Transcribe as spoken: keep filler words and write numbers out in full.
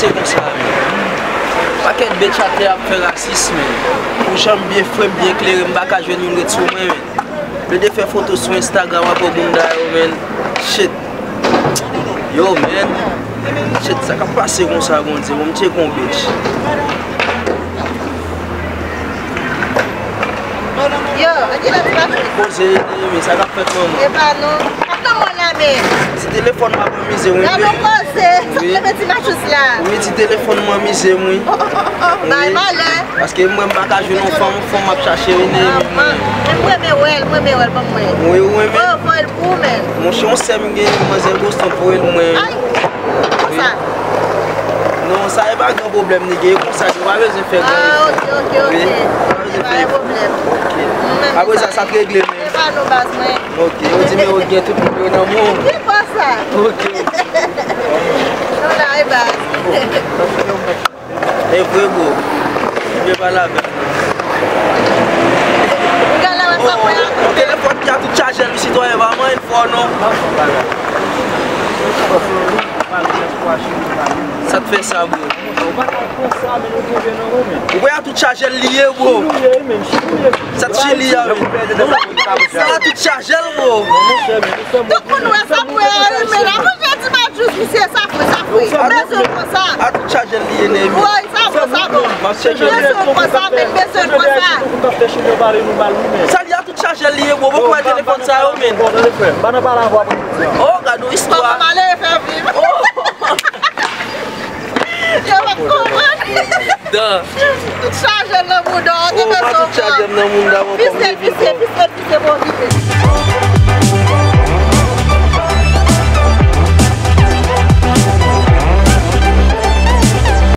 Se konsa, men. Pakèt bèt atè ap fè rasis, men. Pou jan m byen fre, m byen klere, m pa ka jwenn youn ret sou mwen, men. Yo te fè foto sou Instagram ak bounda yo, men. Shit. Yo, men. Shit, sa k ap pase konsa, Bondye? Bon, m tcheke yon bèt. Yo, ann di la ti Matris. Poze, men, sa k ap fèt, manman? Epa non. Ap nan mò la, men. Ti telefòn m ap anmize, wi. Gade yon poze. Sa k leve ti Matris la? Wi, ti telefòn m anmize, wi. Oh, oh, oh, oh. Bay malè. Paske mwen, m pa ka jwenn yon fanm, fanm m ap chache, wi, Neymi, mwen. Men m renmen wè l, m renmen wè l, ban m wè. Wi, ou renmen? Oh, fò l pou ou, men. Monchè, yon sè m gen, manzè Boston voye l mwen. Ay, konsa. Non, sa e pa gran pwoblèm li gen, e konsa, li pa bezwen fè gran efò. Ah, ok, ok, ok. Wi, pa bezwen fè efò. Ok. Apre sa, sa t regle, men. Epa non, baz mwen. Ok, yo di men yo gen tout moun yo nan moun. Ki bò sa? Ok. Nou la, e baz. E vre, bro. Li vle pale avè m. Gade la, wè sa, mwen. Oh, telefòn ki a tout chaje l, wi, sitwayen, pa manyen fò, non. Sa t fè sa, bro? Ou wè a tout chaje l li ye, bro. Sa t chili a, wi. Sa a tout chaje l, bro. Tout moun wè sa fre a, wi, men la, mwen jodi m a jous misye, sa fre, sa fre. Bezwen konsa. A tout chaje l li ye, Neymi. Wi, sa bon, sa bon. Bezwen konsa, men bezwen konsa. Sa li a tout chaje l li ye, bro. Bon, pou wè telefòn sa yo, men. Oh, gade yon istwa. Kòman malere fè viv? Oh. Yo pa konprann. Dan. Tout chaje nan mouda w, te bezwen tout chaje nan mouda w, pise, pise, pise, pise, pise, pise, pise, pise, pise.